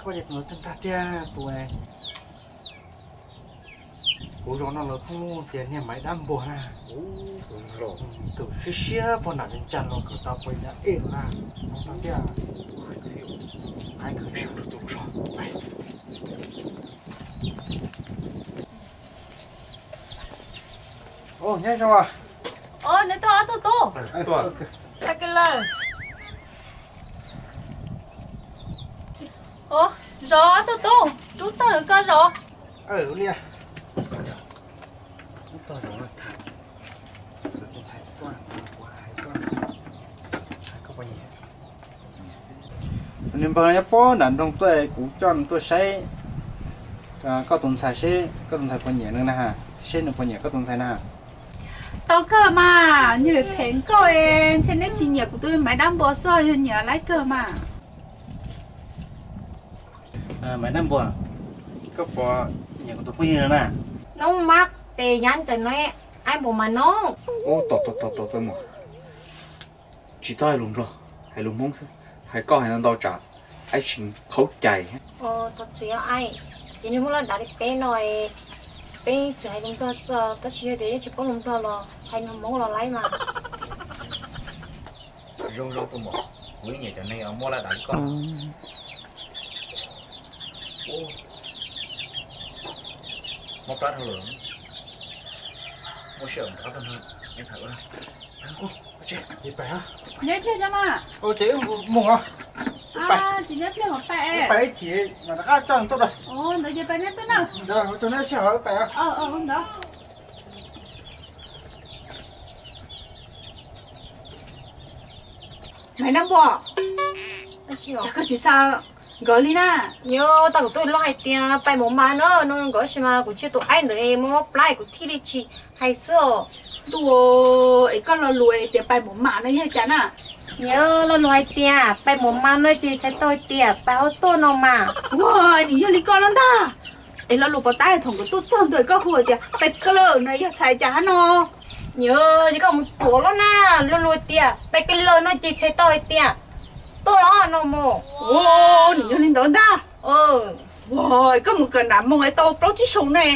Koj ces tus ntawd twb ntag tiag tus kuv zos no lawv pheej hu tias niag Maiv Dab Npuas na. Tus siab siab pog nram ntsa ntsa los kawm tau pog ib yam ej no na. Ntag tiag. Nyob zoo. Nws tuaj ob tug tub. Hais kiag lawm. Zov ob tug tub, rub tawg koj zov. Li, tus niag npawg nyob puag nram nroog tuaj, kuv coj nws tuaj saib koj tus ntxhais seb koj tus ntxhais puas nyiam nws na, seb nws puas nyiam koj tus ntxhais na. Tau kawg mas, nws phem kawg, ntshe neb tsis nyiam kuv tus Maiv Dab Npuas xwb, yog nyiam laiv kawg mas. Maiv Dab Npuas, koj puas nyiam kuv tus phooj ywg no na? Noob mab tes nyab ntawm no, aib npaum mas noob. Tos tos tos tos tos mus, tsis txhob hais lus Nplog, hais lus Hmoob xwb, hais koj hais ntau ntau tsam aib tsis khaub cai. Thov txim os aib, ces nws muab laj dav li peb no, peb txwm hais lus Nplog xwb, tab sis yog tias yeej tsis paub lus Nplog los hais lus Hmoob los laib mas. Zoo zoo tus muam, kuv yeej nyiam cov neeg muab laj dav li koj. Mob plab dhau lawm, muaj sij hawm rov qab tuaj nrog neb tham ua. Nyob ib pliag tso mas. Ces wb mus os. Tsis nyob ib pliag mas pais. Pais ib chim mam rov qab coj nws tuaj. Ntawd ces pais neb tuaj na. Ntawd tus neb sij hawm pais. Ntawd. Maiv Dab Npuas, koj tsis xa nkawd li na. Nyob tau kuv twb loj hais tias pais npaum mas no, no nkawd sis mas kuv tsis tus aib ntawd muab plab kuv thiaj li tsis hais xwb os. Ntuj, es koj lo lus tias pais npaum mas no yog cas na? Nyob lo lus hais tias pais npaum mas no ces txhais tau hais tias pais hauv tuaj no mas. Ua, nws yog li koj no ntag. Es lo lus puas tab thaum nkawd tuaj txog ntua koj hu tias pais kawg lawm no yog txhais cas hab no? Nyob ces koj mus ruam lawm na, lo lus tias pais kawg lawm no ces txhais tau hais tias tuaj los no mus. Ua, nws yog li ntawd ntag. Ua, koj mus kawm nram moos tau plaub tsib xyoos ne,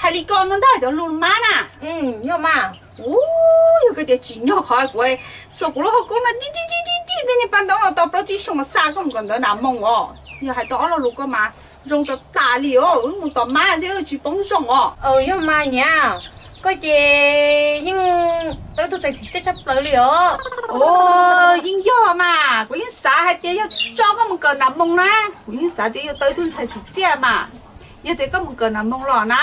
hais li koj no ntag cov lus mab na. Yog mas. Ua, yog koj tias tsim nyog qhov kuv xuas kuv lub hauv koob no dig dig dig dig dig tej niag paj ntaub no tau plaub tsib xyoos mas xa koj mus kawm ntawv nram moos os. Yog hais tau ob lo lus koj mas zoo tas tas li os, wb mus tom mab thiab tsis poob zoo os. Yog mas niam, koj ces yeej tau ib tug ntxhais txim txiaj tshaj plaws li os. Yeej yog mas, kuv yeej xav hais tias yog tso koj mus kawm nram moos na, kuv yeej xav tias yuav tau ib tug ntxhais txim txiaj mas. Yog tias koj mus kawm nram moos los na,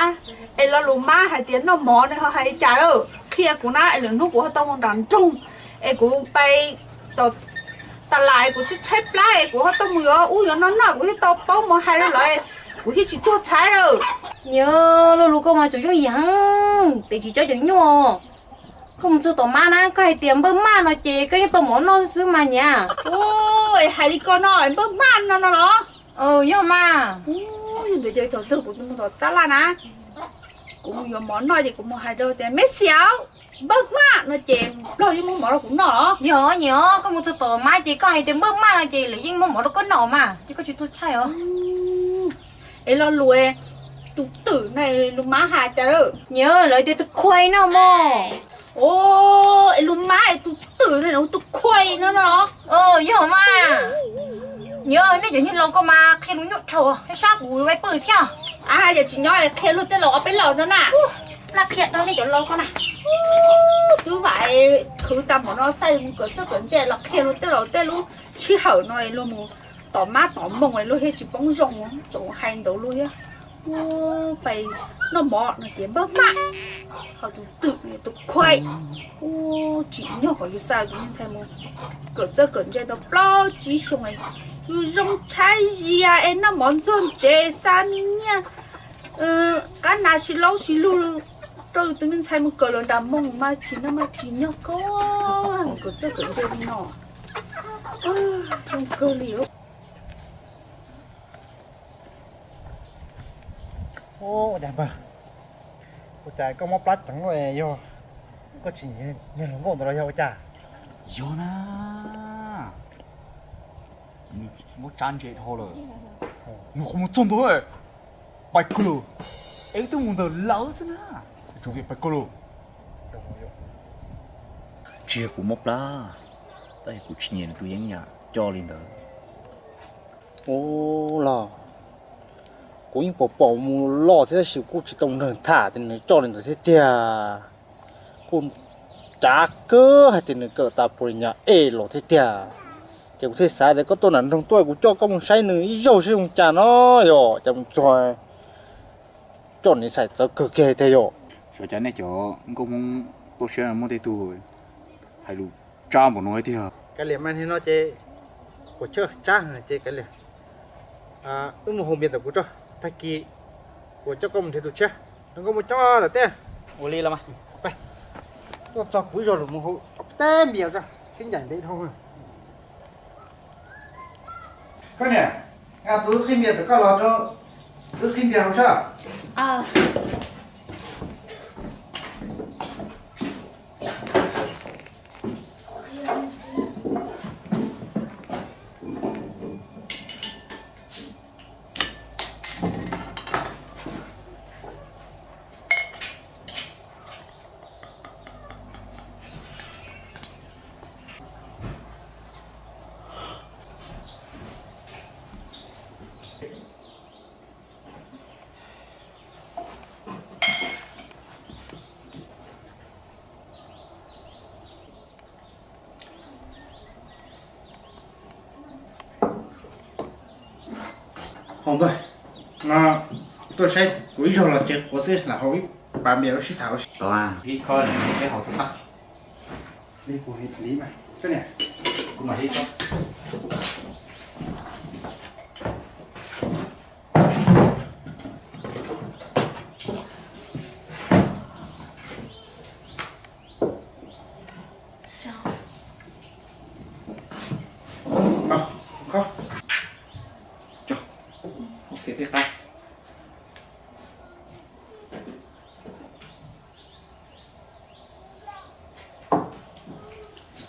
es lo lus mab hais tias noj mov ne ho hais li cas, qhia kuv na, es lwm hnub kuv ho tau mus nram nroog, es kuv pais tom tas las es kuv tshaib tshaib plab es kuv ho tau mus yuav ub yuav no noj kuv thiaj tau paub mus hais rau lawv, kuv thiaj tsis tuag tshaib lawm. Niam, lo lus koj mas tseem yooj yim heev, tes tsis tsob cov nyuj. Koj mus txog tom mab na, koj hais tias npawg maj no ces koj yeej tau mov noj xwb mas niam. Ua, es hais li koj no npawg maj no no los? Yog mas. Yog ntawd ces thaum twg kuv mus tom tab laj na, kuv mus yuav mov noj ces kuv mus hais rau tias meb xiam, npawg maj no ces nplog yeej muab mov rau kuv noj los? Yog niam, koj mus txog tom mab ces koj hais tias npawg maj no ces lawv yeej muab mov rau koj noj mas, ces koj tsis tuag tshaib os. Es lo lus tus twm no lus mab hais cas? Niam, lawv tias tus khuai no mog. Es lus mab es tus twm no tus khuai no no los? Yog mas. Niam, nej cov niag laus koj mas qhia lus nyuaj dhau, sab kuv ua pw thiab. Yog tsis nyob qhia luag tej laus ob peb lo tso na. Lam qhia rau nej cov laus koj na. Twb vam khwv tag npaum no xaj mus kawm txawj kawm ntse los qhia luag tej laus tej lub sij hawm no luag mus tom mab tom moos luag thiaj tsis poob zoo, tseem hais ntawd luag thiab. Pais noj mov no ces npawg maj, ho tus twm tus khuai. Tsim nyog kom yus xa tus me ntxhais mus kawm txawj kawm ntse tau plaub tsib xyoos, yus zoo tshaib zias es noj mov ntxuag ntsev xa me nyiaj qab nas si laub si lug rau yus tus me ntxhais mus kawm lawm nram moos mas tsis noj mas tsis nyog koj mus kawm txawj kawm ntse li no. Zoo kawg li. Ua cas npawg, ua cas koj mob plab ceev no, yog koj tsis nyiam niag hluas nkauj ntawd los yog ua cas? Yog na, nws muab tsab ntse dhau lawm. Nws qhov muag txog ntawd, pais kawg lawm. Es wb twb mus ntawm lawv xwb na. Tsis yog kuv mob plab, tab sis kuv tsis nyiam nws tus yeeb yam coj li ntawd. Ua los, kuv yeej pom pom mus loj thiab tab sis kuj tsis tau nrog tham tias nws coj li ntawd thiab tiag. Kuj cav kawg hais tias nws kawm tas pus nyas ej los thiab tiag. Ces kuv thiaj xav tias koj tuaj nram nroog tuaj kuv coj koj mus saib nws ib zaug seb zoo cas no, yog cas mus txog coj niam xais txawv kawg kiag tiag yom. Xyov cas nej cov nkauj Hmoob tuaj siab muaj tej tug hais lus tsab npaum no thiab. Kav liam mas, nim no ces kuv chawj tsab ces kav liam. Wb mus haus npias ntawm kuv tso, tag kis kuv coj koj mus nrhiav tus tshiab. Nrog nkauj Hmoob coob lawm tiag. Ua li los mas. Tuaj txog kuv ib zaug lawm mus haus teb npias tso, sib ncaim ntev dhau. Koj niam, tus wb qhib npias tawm koj los rau wb qhib npias haus soj. Haus npawg, no tuaj saib kuv ib zaug los tsev qhuav xwb lam haus ib pas npias ua sib tham ua si. Tau, ib khob peb haus tub pab. Li kuv hais li mas, koj niam, kuv mam li ko.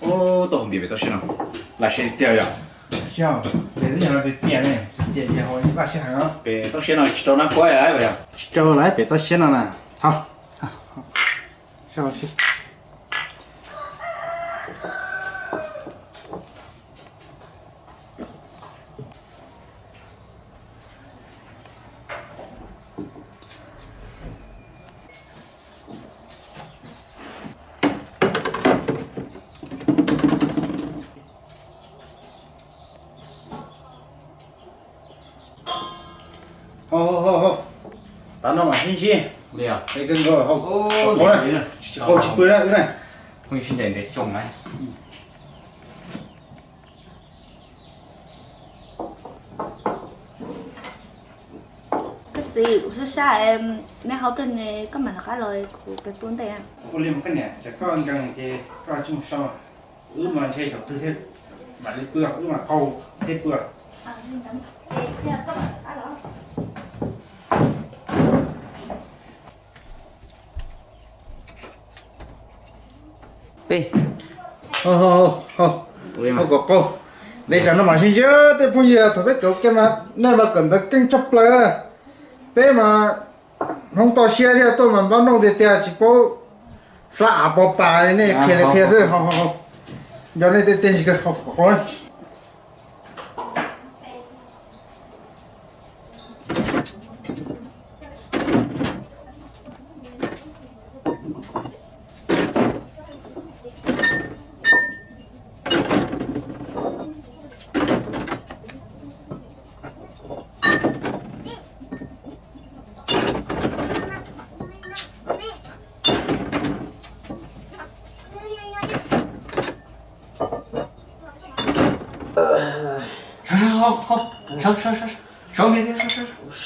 Ub, tuaj haus npias pem toj siab no, laj siab tiag yom. Xyov, pem toj siab no txias txias ne, txias ces haus laj siab heev. Pem toj siab no tsis rau nab kuab lawm yom. Tsis rau lawm pem toj siab no na. Haus. Haus, haus, haus, haus. Tav no mam sib ntsib. Li os. Es kawg nkaus haus, haus tsis pw na wb na. Phooj ywg sib ncaim ntev xyoo na. Koj txiv, kuv sab sab, neb haus rau ne, koj mam rov qab los kuv pem pw ntej. Ua li mas koj niam, tsam koj nkees ces koj tsij mus so. Wb mas ntshe thaum twg thiaj mam li pw, wb mam qaug thiab pw. Peb, haus kom qaug. Ntev tsam no mam sib ntsib tej phooj ywg, thaum peb kawm kiag mas nej mas kawm ntawv keej tshaj plaws. Peb mas Hmoob toj siab thiab, tuaj mas npab nooj tiag tiag, tsis paub xav av pov pas li, nej qhia li qhia xwb. Nco nej tej txiaj ntsig kawg, haus kom qaug.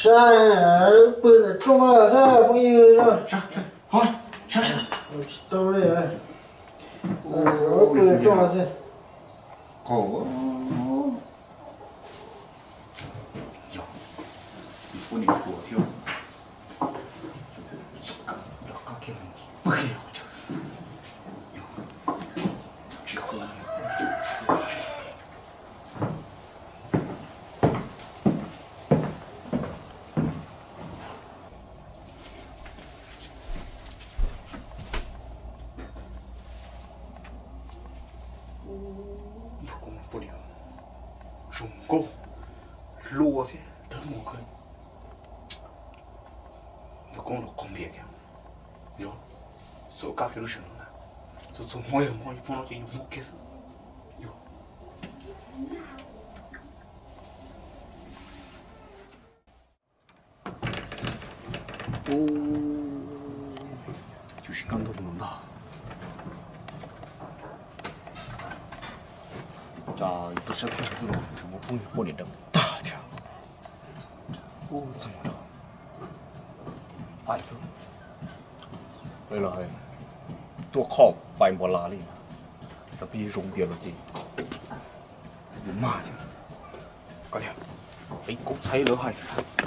Sab, pw ntawm rooj xwb phooj ywg. Tsis tau li, pw ntawm rooj xwb. Qaug. Yog, kuv niam hluas thiab. Pw kiag qhov chaw xwb. Yog, tsis hu. Dawb mos kawg. Nws koob los qaug npias thiab. Yog, xav kab kiag lub sij hawm no ntag. Txhua txhua hmo yog hmo, ib hmo no ces yog hmo kiag xwb. Yog. Ub, tsis kaj ntug no ntag. Cas tuaj saib phauj no tseem muaj phooj ywg poj niam deev tag thiab. Ub, txog no, pais xwb. Peb los tuaj kho pais npos las li, tsam peb zoo npias los ces yus mag thiab. Koj tias, peb kuj txhais lawv hais xwb.